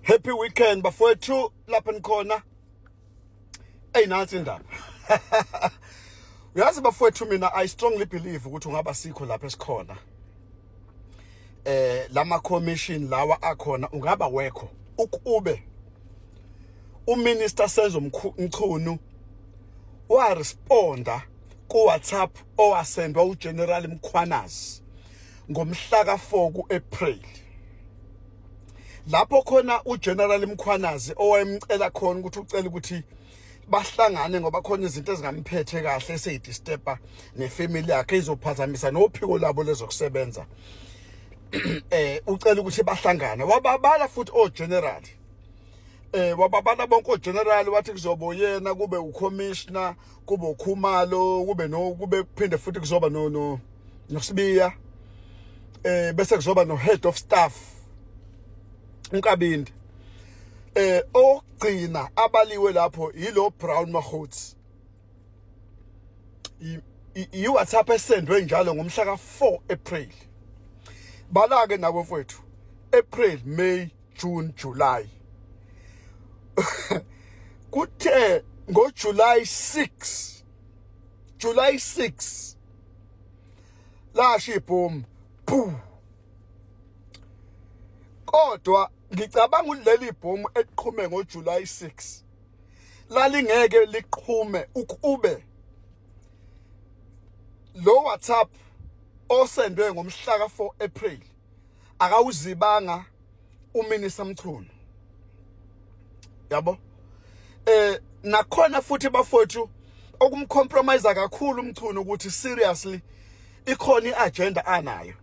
Happy weekend bafowethu lapha nikhona. Ey, nansi indaba. Uyazi bafowethu, mina I strongly believe ukuthi ungaba sikho lapha esikhona. Lama commission lawa akhona ungaba wekho ukube uMinister Senzo Mchunu wa responda ku WhatsApp owasendwa uGeneral Mkhwanazi ngomhla ka4 kuApril, lapho khona uGeneral Mkhwanazi owayemcela khona ukuthi ucela ukuthi bahlangane ngoba khona izinto ezingamphethe kahle eseyidisturba nefamily yakhe, izophazamisa nophiko labo lezokusebenza. Ucela ukuthi bahlangane, wababala futhi oGeneral, wababala bonke oGeneral, wathi kuzoba yena, kube uCommissioner, kube uKhumalo, kube no kube kuphinde futhi kuzoba no noSibiya, bese kuzoba no head of staff uNkabinde. Okugcina abaliwe lapho yilo Brown Mogotsi. I-WhatsApp esendwe njalo ngomhla ka4 April. Bala ke nawe mfowethu, April, May, June, July. Kuthe ngoJuly 6, July 6 lasho ibhomu pu. Kodwa ngicabanga ukuthi leli bhomu eliqhume ngoJuly 6 lalingeke liqhume ukube lo WhatsApp osendwe ngomhla ka4 April akawuzibanga uMinister Mchunu, yabo. Nakhona futhi bafowethu, okumcompromise kakhulu uMchunu ukuthi seriously ikhona iagenda anayo.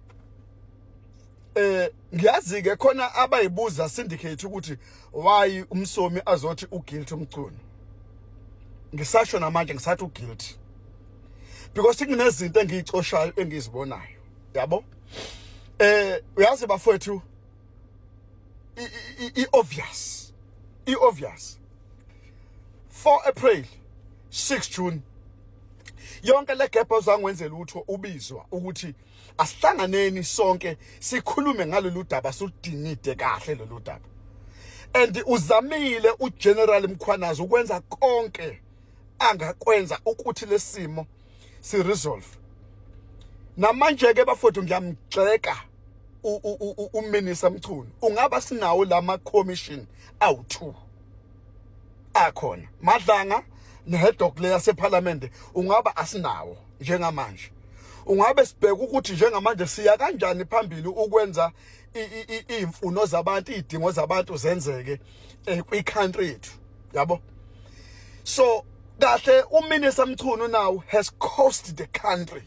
Ngiyazi ke khona abayibuza syndicate ukuthi why uMsomi azothi uguilty uMchunu. Ngisasho namanje, ngisathi uguilty because kunezinto engiyicoshayo engizibonayo, yabo. Uyazi bafowethu, i obvious, i obvious. 4 April, 6 June, yonke le gap awuzangwenzela utho ubizwa ukuthi asihlanganeni sonke sikhulume ngalolu daba, suludingide kahle lolu daba. And uzamile uGeneral Mkhwanazi ukwenza konke angakwenza ukuthi lesimo si resolve. Namanje ke bafowethu, ngiyamgxeka uMinister Mchunu. Ungaba sinawo lama commission awu2 akhona, Madlanga nehead dog le yaseParliament, ungaba asinawo njengamanje, ungabe sibheka ukuthi njengamanje siya kanjani phambili ukwenza iy'mfuno zabantu, iy'dingo zabantu zenzeke kwi-country yethu, yabo. So kahle uMinister Mchunu now has cost the country,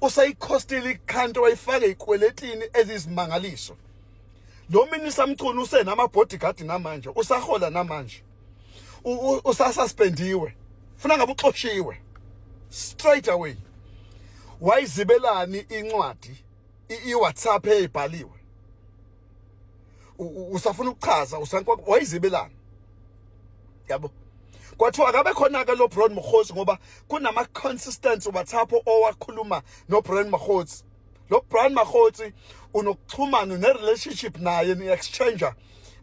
usayicostile i-country, wayifaka ey'kweletini ezizimangaliso. Lo Minister Mchunu usenama bodyguard namanje, usahola namanje, usasuspendiwe, funa ngabe uxoshiwe straight away. Wayizibelani incwadi i-WhatsApp eyibhaliwe? Usafuna ukuchaza, usankwa, wayizibelani, yabo? Kwathiwa akabe khona ke lo Brown Mogotsi ngoba kunama consistent WhatsApp owakhuluma no Brown Mogotsi. Lo Brown Mogotsi unokuxhumana ne relationship naye, ni exchange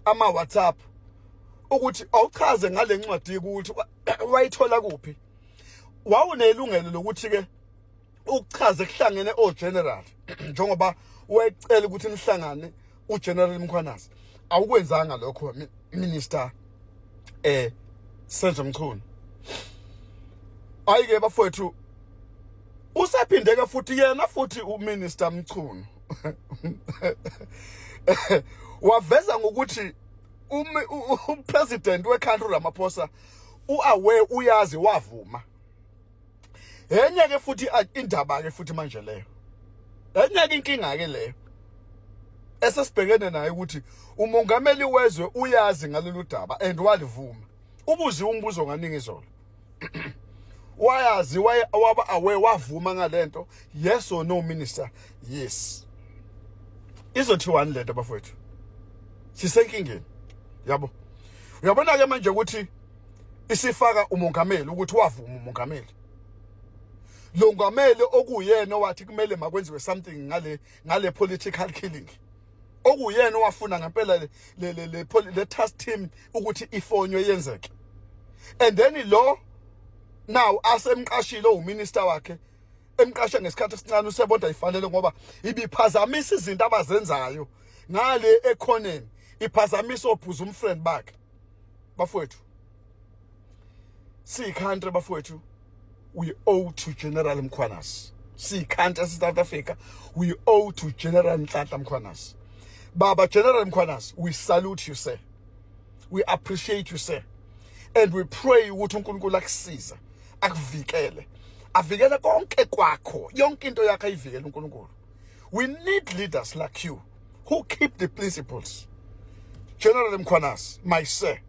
ama WhatsApp, ukuthi awuchaze ngale ncwadi ukuthi wayithola kuphi. Wawunelungelo lokuthi ke ukuchaze kuhlangene oGeneral njengoba wecela ukuthi nihlangane uGeneral Mkhwanazi. Awukwenzanga lokho, Minister Senzo Mchunu. Ayike bafowethu, usaphindeka futhi yena futhi uMinister Mchunu waveza ngokuthi uPresident weCountry Ramaphosa uaware, uyazi, wavuma. Enye ke futhi indaba ke futhi manje leyo, enye ke inkinga ke leyo esesibhekene nayo, ukuthi umongameli wezwe uyazi ngalolu daba and walivuma. Ubuziwe umbuzo kaningi izolo, wayazi, waba aware, wavuma ngalento, yes or no, Minister? Yes. Izothiwani lento bafowethu? Sisenkingeni, yabo. Uyabona ke manje ukuthi isifaka umongameli, ukuthi wavuma umongameli, lo ngameli okuyena owathi kumele makwenziwe something ngale political killing. Okuyena owafuna ngempela le task team ukuthi ifonywe yenzeke. And then lo now asemqashile uminister wakhe, emqashe ngesikhathi esincane, usebonda ayifanele ngoba ibiphazamisa izinto abazenzayo ngale ekhoneni, iphazamisa obosom friend bakhe. Bafowethu, siyi-country, bafowethu, we owe to General Mkhwanazi. Siyi-country, South Africa, we owe to General Nhlanhla Mkhwanazi. Baba General Mkhwanazi, we salute you, sir. We appreciate you, sir, and we pray ukuthi uNkulunkulu akusize, akuvikele, avikele konke kwakho, yonke into yakho ayivikele uNkulunkulu. We need leaders like you who keep the principles. General Mkhwanazi, my sir.